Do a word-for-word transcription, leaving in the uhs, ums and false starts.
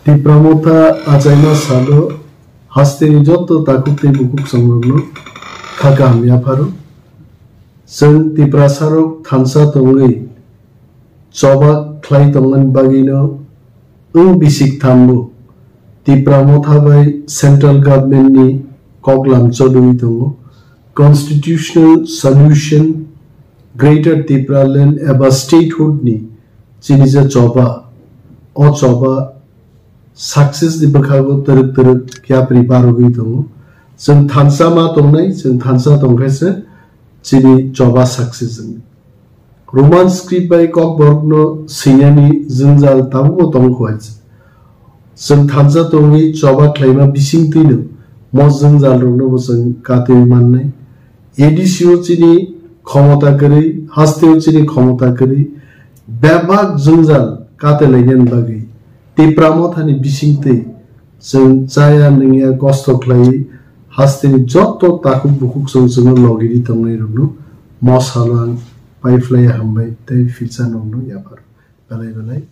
Tipra Motha achaima salo hasteni joto takhuk tei bukhuk songrokno kha kaham yapharo. Chwng Tiprasarok thansa tongwi choba khlai tongmani bagwino wng bisik thambo Tipra Motha bai Central Government ni koklam cholwi tongo. Constitutional Solution, Greater Tipraland eba Statehood ni chini je choba, o choba success ni bwkhago twrwk twrwk yapri barogwi tongo. Chwng thansa ma tongnai, chwng thansa tongkhe se chini choba success wngwi. Roman script bai kokborokno swinani jwngjal tabukbo tongkho hai se. Chwng thansa tongwi choba khlaima bisingtwino mo jwngjalrokno bo chwng katwi mannai. A D C o chini khomota kwrwi, hasteo chini khomota kwrwi, bebak jwngjal katelainani bagwi Tipra Mothani bisingtwi chwng chaya nungya kosto khlaiwi hasteni joto takhuk bukhuk chwng chwngno logiri tongnairokno mo salo ang paiphlaiya hambai tei philsa nokno yapharo. Belai belai